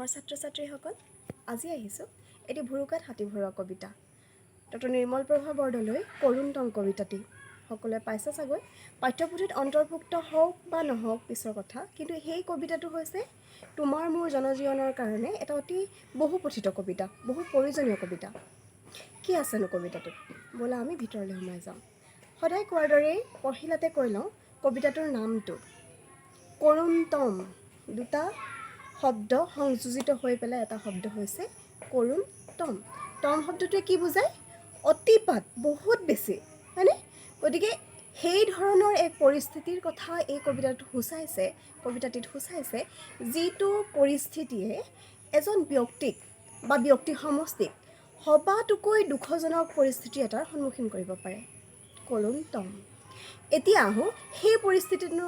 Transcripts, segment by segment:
মৰমৰ ছাত্ৰ ছাত্ৰীসকল, আজি আহিছোঁ এটি ভুৰুকাত হাতী ভৰোৱা কবিতা, ডক্টৰ নিৰ্মল প্ৰভা বৰদলৈ কৰুণতম কবিতাটি। সকলোৱে পাইছে চাগৈ, পাঠ্যপুথিত অন্তৰ্ভুক্ত হওক বা নহওক পিছৰ কথা, কিন্তু সেই কবিতাটো হৈছে তোমাৰ মোৰ জনজীৱনৰ কাৰণে এটা অতি বহু পঠিত কবিতা, বহু প্ৰয়োজনীয় কবিতা। কি আছেনো কবিতাটোত? ব'লা, আমি ভিতৰলৈ সোমাই যাওঁ। সদায় কোৱাৰ দৰেই পহিলাতে কৈ লওঁ কবিতাটোৰ নামটো কৰুণতম। দুটা শব্দ সংযোজিত হৈ পেলাই এটা শব্দ হৈছে কৰুণতম। তম শব্দটোৱে কি বুজায়? অতিপাত, বহুত বেছি, হয়নে? গতিকে সেই ধৰণৰ এক পৰিস্থিতিৰ কথা এই কবিতাটোত সূচাইছে, কবিতাটিত সূচাইছে, যিটো পৰিস্থিতিয়ে এজন ব্যক্তিক বা ব্যক্তি সমষ্টিক সবাতোকৈ দুখজনক পৰিস্থিতি এটাৰ সন্মুখীন কৰিব পাৰে। কৰুণতম। এতিয়া আহোঁ, সেই পৰিস্থিতিনো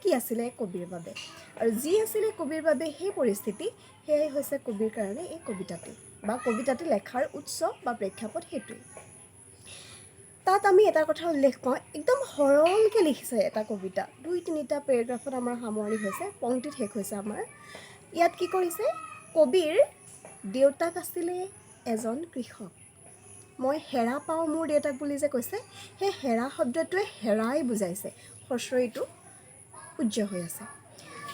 কি আছিলে কবিৰ বাবে? আৰু যি আছিলে কবিৰ বাবে সেই পৰিস্থিতি, সেয়াই হৈছে কবিৰ কাৰণে এই কবিতাটি বা কবিতাটি লেখাৰ উৎস বা প্ৰেক্ষাপট সেইটোৱেই। তাত আমি এটা কথা উল্লেখ পাওঁ, একদম সৰলকৈ লিখিছে এটা কবিতা, দুই তিনিটা পেৰেগ্ৰাফত আমাৰ সামৰণি হৈছে, পংক্তিত শেষ হৈছে আমাৰ। ইয়াত কি কৰিছে? কবিৰ দেউতাক আছিলে এজন কৃষক। মই হেৰা পাওঁ মোৰ দেউতাক বুলি যে কৈছে, সেই হেৰা শব্দটোৱে হেৰাই বুজাইছে। হ্ৰস্ব ইটো উহ্য হৈ আছে।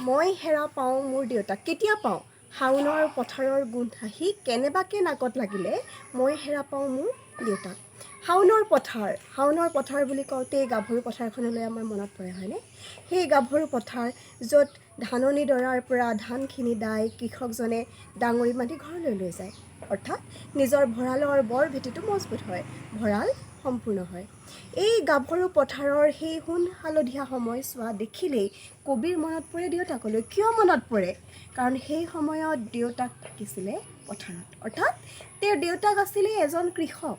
মই হেৰা পাওঁ মোৰ দেউতাক। কেতিয়া পাওঁ? শাওনৰ পথাৰৰ গোন্ধ আহি কেনেবাকৈ নাকত লাগিলে মই হেৰা পাওঁ মোৰ দেউতাক। শাওনৰ পথাৰ, শাওনৰ পথাৰ বুলি কওঁতেই গাভৰু পথাৰখনলৈ আমাৰ মনত পৰে, হয়নে? সেই গাভৰু পথাৰ, য'ত ধাননি ডৰাৰ পৰা ধানখিনি দাই কৃষকজনে ডাঙৰি বান্ধি ঘৰলৈ লৈ যায়, অৰ্থাৎ নিজৰ ভঁৰালৰ বৰ ভেটিটো মজবুত হয়, ভঁৰাল সম্পূৰ্ণ হয়। এই গাভৰু পথাৰৰ সেই সোণ হালধীয়া সময়ছোৱা দেখিলেই কবিৰ মনত পৰে দেউতাকলৈ। কিয় মনত পৰে? কাৰণ সেই সময়ত দেউতাক থাকিছিলে পথাৰত, অৰ্থাৎ তেওঁৰ দেউতাক আছিলে এজন কৃষক।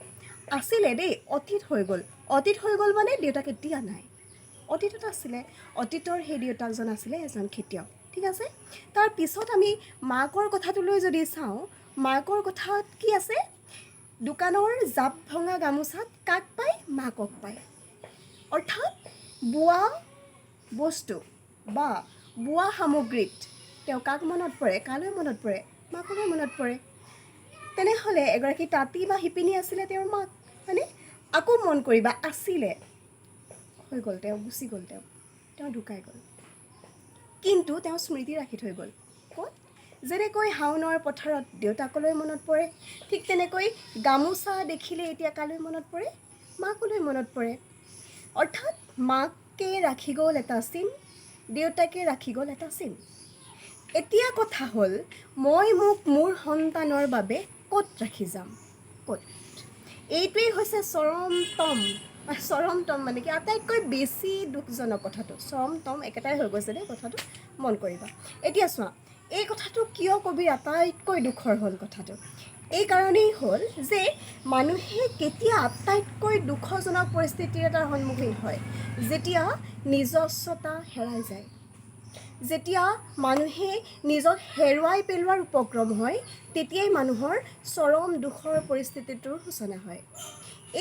আছিলে দেই, অতীত হৈ গ'ল। অতীত হৈ গ'ল মানে দেউতাক এতিয়া নাই, অতীতত আছিলে। অতীতৰ সেই দেউতাকজন আছিলে এজন খেতিয়ক। ঠিক আছে। তাৰ পিছত আমি মাকৰ কথাটোলৈ যদি চাওঁ, মাকৰ কথাত কি আছে? দোকানৰ জাপ ভঙা গামোচাত কাক পায়? মাকক পায়। অৰ্থাৎ বোৱা বস্তু বা বোৱা সামগ্ৰীত তেওঁ কাক মনত পৰে? কালৈ মনত পৰে? মাকলৈ মনত পৰে। তেনেহ'লে এগৰাকী তাঁতী বা শিপিনী আছিলে তেওঁৰ মাক, হয়নে? আকৌ মন কৰিবা, আছিলে হৈ গ'ল, তেওঁ গুচি গ'ল, তেওঁ ঢুকাই গ'ল, কিন্তু তেওঁ স্মৃতি ৰাখি থৈ গ'ল। ক'ত? যেনেকৈ শাওনৰ পথাৰত দেউতাকলৈ মনত পৰে, ঠিক তেনেকৈ গামোচা দেখিলে এতিয়া কালৈ মনত পৰে? মাকলৈ মনত পৰে। অৰ্থাৎ মাকে ৰাখি গ'ল এটা চিন, দেউতাকে ৰাখি গ'ল এটা চিন। এতিয়া কথা হ'ল, মই মোক মোৰ সন্তানৰ বাবে ক'ত ৰাখি যাম? ক'ত? এইটোৱেই হৈছে চৰমতম। চৰমতম মানে কি? আটাইতকৈ বেছি দুখজনক কথাটো। চৰমতম একেটাই হৈ গৈছে দেই কথাটো, মন কৰিবা। এতিয়া চোৱা, এই কথাটো কিয় কবিৰ আটাইতকৈ দুখৰ হ'ল? কথাটো এই কাৰণেই হ'ল যে মানুহে কেতিয়া আটাইতকৈ দুখজনক পৰিস্থিতিৰ এটাৰ সন্মুখীন হয়? যেতিয়া নিজস্বতা হেৰাই যায়, যেতিয়া মানুহে নিজক হেৰুৱাই পেলোৱাৰ উপক্ৰম হয়, তেতিয়াই মানুহৰ চৰম দুখৰ পৰিস্থিতিটোৰ সূচনা হয়।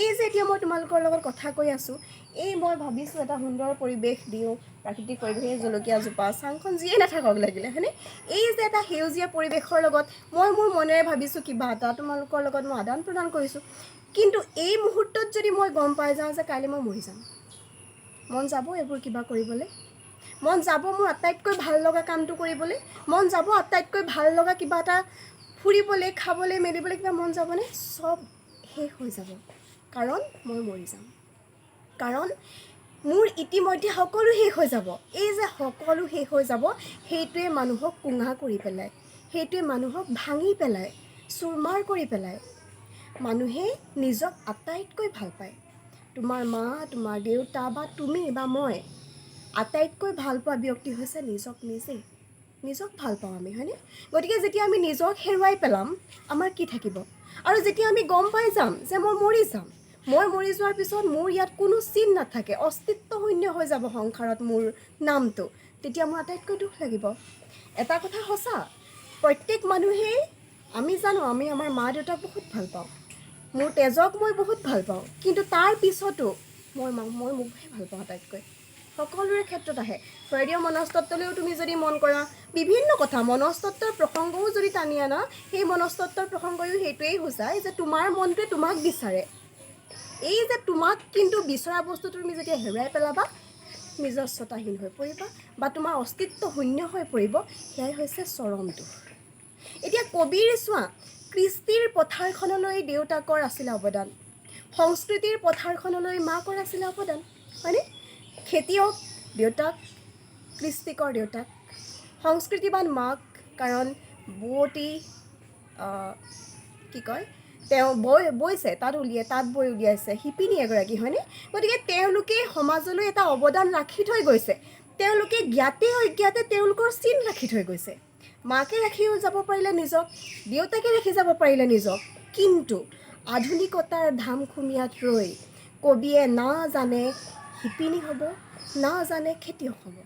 এই যে এতিয়া মই তোমালোকৰ লগত কথা কৈ আছোঁ, এই মই ভাবিছোঁ এটা সুন্দৰ পৰিৱেশ দিওঁ, প্ৰাকৃতিক পৰিৱেশ, এই জলকীয়াজোপা, চাংখন যিয়েই নাথাকক লাগিলে, হয়নে? এই যে এটা সেউজীয়া পৰিৱেশৰ লগত মই মোৰ মনেৰে ভাবিছোঁ কিবা এটা তোমালোকৰ লগত মই আদান প্ৰদান কৰিছোঁ, কিন্তু এই মুহূৰ্তত যদি মই গম পাই যাওঁ যে কাইলৈ মই মৰি যাম, মন যাব এইবোৰ কিবা কৰিবলৈ? মন যাব মোৰ আটাইতকৈ ভাল লগা কামটো কৰিবলৈ? মন যাব আটাইতকৈ ভাল লগা কিবা এটা ফুৰিবলৈ, খাবলৈ, মেলিবলৈ কিবা মন যাবনে? চব শেষ হৈ যাব, কাৰণ মই মৰি যাম, কাৰণ মোৰ ইতিমধ্যে সকলো শেষ হৈ যাব। এই যে সকলো শেষ হৈ যাব, সেইটোৱে মানুহক কোঙা কৰি পেলায়, সেইটোৱে মানুহক ভাঙি পেলায়, চুৰমাৰ কৰি পেলায়। মানুহে নিজক আটাইতকৈ ভাল পায়। তোমাৰ মা, তোমাৰ দেউতা বা তুমি বা মই আটাইতকৈ ভাল পোৱা ব্যক্তি হৈছে নিজক নিজেই। নিজক ভাল পাওঁ আমি, হয়নে? গতিকে যেতিয়া আমি নিজক হেৰুৱাই পেলাম, আমাৰ কি থাকিব? আৰু যেতিয়া আমি গম পাই যাম যে মই মৰি যাম, মই মৰি যোৱাৰ পিছত মোৰ ইয়াত কোনো চিন নাথাকে, অস্তিত্ব শূন্য হৈ যাব সংসাৰত মোৰ নামটো, তেতিয়া মোৰ আটাইতকৈ দুখ লাগিব। এটা কথা সঁচা, প্ৰত্যেক মানুহেই আমি জানো, আমি আমাৰ মা দেউতাক বহুত ভাল পাওঁ, মোৰ তেজক মই বহুত ভাল পাওঁ, কিন্তু তাৰ পিছতো মই মোকহে ভাল পাওঁ আটাইতকৈ। সকলোৰে ক্ষেত্ৰত আহে। ফ্ৰয়ডীয় মনস্তত্ত্বলৈও তুমি যদি মন কৰা, বিভিন্ন কথা মনস্তত্ত্বৰ প্ৰসংগও যদি টানি আনা, সেই মনস্তত্ত্বৰ প্ৰসংগয়ো সেইটোৱেই সূচায় যে তোমাৰ মনটোৱে তোমাক বিচাৰে। এই যে তোমাক কিন্তু বিচৰা বস্তুটো তুমি যেতিয়া হেৰুৱাই পেলাবা, নিজস্বতাহীন হৈ পৰিবা বা তোমাৰ অস্তিত্ব শূন্য হৈ পৰিব, সেয়াই হৈছে চৰম দুখ। এতিয়া কবিৰ চোৱা, কৃষ্টিৰ পথাৰখনলৈ দেউতাকৰ আছিলে অৱদান, সংস্কৃতিৰ পথাৰখনলৈ মাকৰ আছিলে অৱদান, হয়নে? খেতিয়ক দেউতাক, কৃষ্টিকৰ দেউতাক, সংস্কৃতিবান মাক, কাৰণ বোৱতী কি কয়, তেওঁ বৈছে, তাঁত উলিয়াই, তাঁত বৈ উলিয়াইছে, শিপিনী এগৰাকী, হয়নে? গতিকে তেওঁলোকে সমাজলৈ এটা অৱদান ৰাখি থৈ গৈছে। তেওঁলোকে জ্ঞাতে অজ্ঞাতে তেওঁলোকৰ চিন ৰাখি থৈ গৈছে। মাকে ৰাখিও যাব পাৰিলে নিজক, দেউতাকে ৰাখি যাব পাৰিলে নিজক, কিন্তু আধুনিকতাৰ ধামখুমীয়াত ৰৈ কবিয়ে না জানে শিপিনী হ'ব, না জানে খেতিয়ক হ'ব।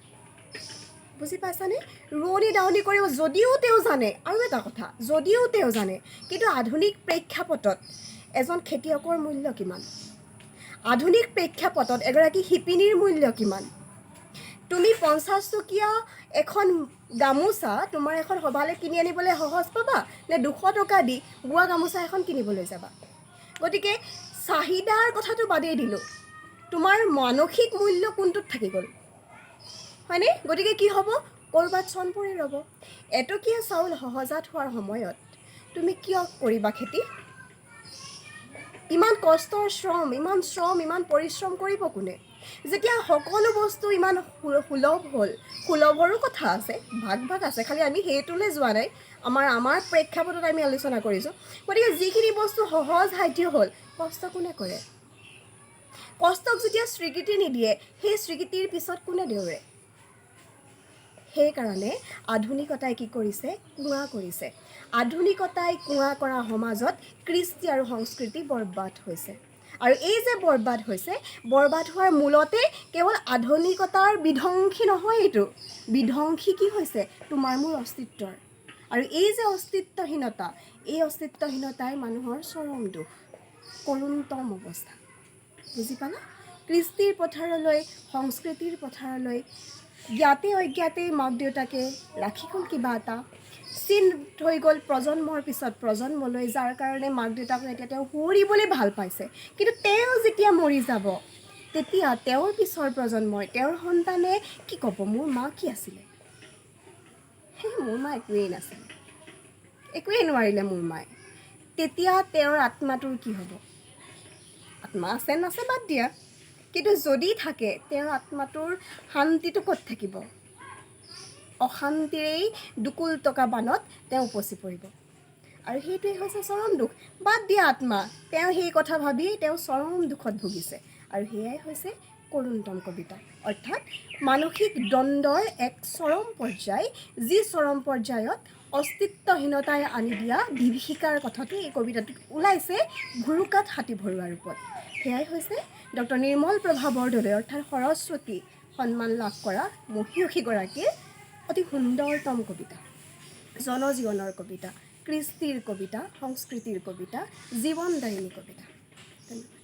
বুজি পাইছানে? ৰোৱনী দাৱনী কৰিব যদিও তেওঁ জানে, আৰু এটা কথা, যদিও তেওঁ জানে, কিন্তু আধুনিক প্ৰেক্ষাপটত এজন খেতিয়কৰ মূল্য কিমান, আধুনিক প্ৰেক্ষাপটত এগৰাকী শিপিনীৰ মূল্য কিমান? তুমি 50 টকীয়া এখন গামোচা তোমাৰ এখন সভালৈ কিনি আনিবলৈ সহজ পাবা নে 200 টকা দি বোৱা গামোচা এখন কিনিবলৈ যাবা? গতিকে চাহিদাৰ কথাটো বাদেই দিলোঁ, তোমাৰ মানসিক মূল্য কোনটোত থাকি গ'ল, হয়নে? গতিকে কি হ'ব, ক'ৰবাত চন পৰি ৰ'ব। এটকীয়া চাউল সহজাত হোৱাৰ সময়ত তুমি কিয় কৰিবা খেতি? ইমান কষ্টৰ শ্ৰম, ইমান শ্ৰম, ইমান পৰিশ্ৰম কৰিব কোনে, যেতিয়া সকলো বস্তু ইমান সুলভ হ'ল? সুলভৰো কথা আছে, ভাগ ভাগ আছে, খালি আমি সেইটোলৈ যোৱা নাই, আমাৰ আমাৰ প্ৰেক্ষাপটত আমি আলোচনা কৰিছোঁ। গতিকে যিখিনি বস্তু সহজসাধ্য হ'ল, কষ্ট কোনে কৰে? কষ্টক যেতিয়া স্বীকৃতি নিদিয়ে, সেই স্বীকৃতিৰ পিছত কোনে দৌৰে? সেইকাৰণে আধুনিকতাই কি কৰিছে? কোঙা কৰিছে। আধুনিকতাই কোঙা কৰা সমাজত কৃষ্টি আৰু সংস্কৃতি বৰবাদ হৈছে। আৰু এই যে বৰবাদ হৈছে, বৰবাদ হোৱাৰ মূলতে কেৱল আধুনিকতাৰ বিধ্বংসী নহয়, এইটো বিধ্বংসী কি হৈছে? তোমাৰ মোৰ অস্তিত্বৰ। আৰু এই যে অস্তিত্বহীনতা, এই অস্তিত্বহীনতাই মানুহৰ চৰম দুখ, কৰুণতম অৱস্থা। বুজি পালা? কৃষ্টিৰ পথাৰলৈ, সংস্কৃতিৰ পথাৰলৈ জ্ঞাতে অজ্ঞাতে মাক দেউতাকে ৰাখি গ'ল কিবা এটা চিন থৈ গ'ল প্ৰজন্মৰ পিছত প্ৰজন্মলৈ, যাৰ কাৰণে মাক দেউতাকক এতিয়া তেওঁ সোঁৱৰিবলৈ ভাল পাইছে। কিন্তু তেওঁ যেতিয়া মৰি যাব, তেতিয়া তেওঁৰ পিছৰ প্ৰজন্মই, তেওঁৰ সন্তানে কি ক'ব? মোৰ মা কি আছিলে? সেই মোৰ মা একোৱেই নাছিলে, একোৱেই নোৱাৰিলে মোৰ মায়ে। তেতিয়া তেওঁৰ আত্মাটোৰ কি হ'ব? আত্মা আছে নাছে বাদ দিয়া, কিন্তু যদি থাকে, তেওঁৰ আত্মাটোৰ শান্তিটো ক'ত থাকিব? অশান্তিৰেই দুকুল টকা বানত তেওঁ উপচি পৰিব। আৰু সেইটোৱেই হৈছে চৰম দুখ। বাদ দিয়া আত্মা, তেওঁ সেই কথা ভাবিয়েই তেওঁ চৰম দুখত ভুগিছে। আৰু সেয়াই হৈছে কৰুণতম কবিতা, অৰ্থাৎ মানসিক দ্বন্দ্বৰ এক চৰম পৰ্যায়, যি চৰম পৰ্যায়ত অস্তিত্বহীনতাই আনি দিয়া বিভীষিকাৰ কথাটো এই কবিতাটোত ওলাইছে ভুৰুকাত হাতী ভৰোৱা ৰূপত। সেয়াই হৈছে ডক্টৰ নিৰ্মল প্ৰভা বৰদলৈ, অৰ্থাৎ সৰস্বতী সন্মান লাভ কৰা মহিয়সীগৰাকীৰ অতি সুন্দৰতম কবিতা, জনজীৱনৰ কবিতা, কৃষ্টিৰ কবিতা, সংস্কৃতিৰ কবিতা, জীৱনদায়িনী কবিতা। ধন্যবাদ।